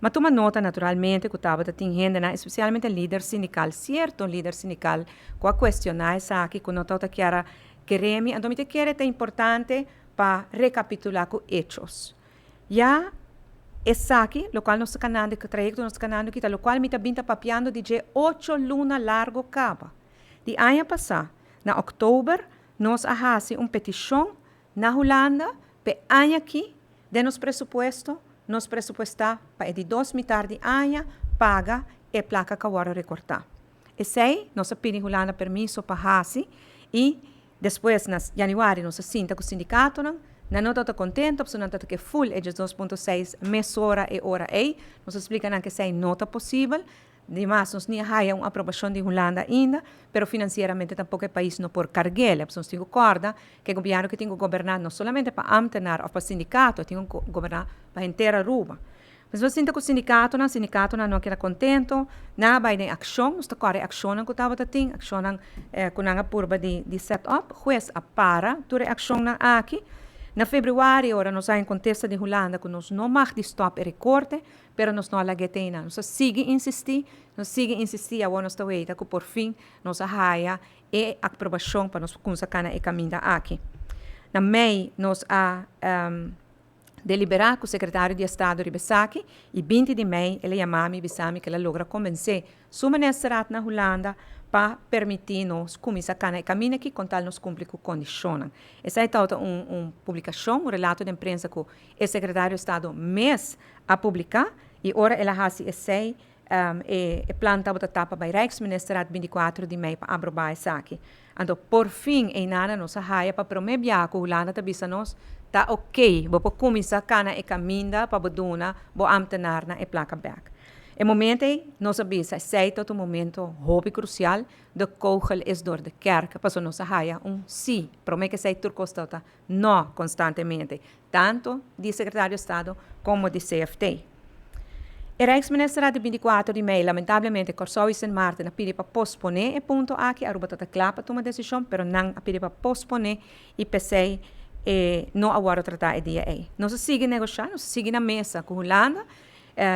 M'a tuma nota naturalmente ku tabata tin hendenan, espesialmente lider sindikal, sierto lider sindikal ku a kuestioná esaki, ku no tabata kier a kere mi. Anto mi ta kere ta importante pa rekapitulá ku echos. Ya esaki, lokual nos ta kanando, e trayekto nos ta kanando aki ta lokual mi ta bin ta papiando di dje ocho luna largo kaba. Di aña pasá, na òktober, nos a hasi un petishon na Hulanda p'e aña aki den nos presupuesto, nos presupuestá pa e di dos mitar di aña paga e plaka ku a wòrdu rekortá. Esei nos a pidi Hulanda permiso pa hasi i despues na yanüari nos a sinta ku sindikatonan. Nan no tabata kontento pasobra nan tabata ke ful e 12.6 mesora e ora ei. Nos a splika nan ku esei no ta posibel. Dimas nos ni a haya un aprobashon di Hulanda ainda, pero finansieramente tampoko e pais no por karg'el. Pasobra nos tin ku kòrda ku e gobièrnu ke tin ku goberná no solamente pa ámtenar òf pa sindikato, e tin ku goberná pa henter Aruba. Pues nos sinta ku sindikatonan, sindikatonan no a keda kontento, nan a bai den akshon, nos ta kòrda e akshonnan ku tabata tin, akshonnan ku nan a purba di set up. Hues a para tur e akshonnan aki. Na febrüari ora nos a haña kontesta di Hulanda ku nos no mag di stòp e rekorte, Pero nos no a lag'é te einan. Nos a sigui insistí, nos sigui insistí i awor nos ta weita ku por fin nos a haya e aprobashon pa nos kumsa kana e kaminda aki. Na mei nos a deliberá ku sekretario di estado riba esaki i 20 di mei el a yama mi i bisa mi ku el a logra kombensé su ministerat na Hulanda pa permití nos kuminsá kana e kaminda aki kon tal nos kumpli ku kondishonnan. Esei tabata un publikashon, un relato den prensa ku e sekretario di estado mes a publiká i ora el a hasi esei e plan tabata ta pa bai Rijksministerraad 24 di mei pa aprobá esaki. Anto por fin einana nos a haya pa promé biaha ku Hulanda ta bisa nos ta oké, bo por kuminsá kana e kaminda pa bo duna bo ámtenarnan e plaka bèk. E momento ei nos a bisa esei ta un momento hopi krusial, de kogel is door de kerk, pasobra nos a haya un sí, promé ku esei tur kos tabata no konstantemente. Tanto di Secretario di Estado como di CFT. E Rijksministerraad di 24 di mei lamentablemente Kòrsou i Sint Maarten a pidi pa posponé e punto aki. Aruba ta ta kla pa tuma desishon, pero nan a pidi pa posponé i p'esei e no a wòrdu tratá e dia ei. Nos a sigui negoshá, nos a sigui na mesa ku Hulanda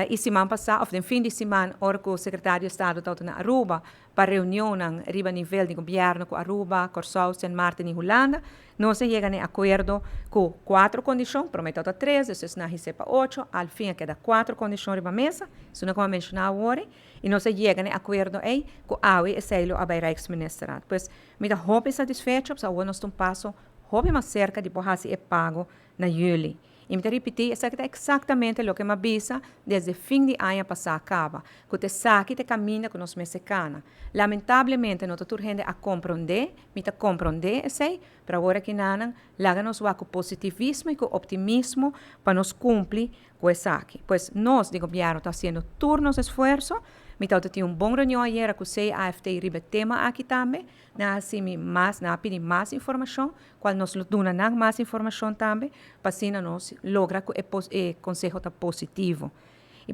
i siman pasá òf den fin di siman ora ku Sekretario di Estado tabata na Aruba pa reunionnan riba nivel di gobièrnu ku Aruba, Kòrsou, Sint Maarten i Hulanda. Nos a yega na e akuerdo ku kuatro kondishon, promé tabata tres, despues nan a his'é pa ocho, al fin a keda kuatro kondishon riba mesa, esun ku mi a menshoná awor, i nos a yega na e akuerdo ei ku awe esei lo a bai Rijksministerraad. Pues, mi ta hopi satisfecho pasobra awor nos ta un paso hopi mas serka di por hasi e pago na yüli. I mi ta ripití, esaki ta eksaktamente loke mi a bisa desde fin di aña pasá kaba, ku ta esaki ta e kaminda ku nos mester kana. Lamentablemente no ta tur hende a komprondé, mi ta komprondé esei, pero awor aki nanan laga nos wak ku positivismo i ku optimismo pa nos kumpli ku esaki. Pues nos di gobièrnu ta hasiendo tur nos esfuerso. Mi tabata tin un bon reunion ayera ku CAFT riba e tema aki tambe. Nan a hasi mi mas, nan a pidi mas informashon, kual nos lo duna nan mas informashon tambe, pa asina nos logra ku e e konseho ta positivo.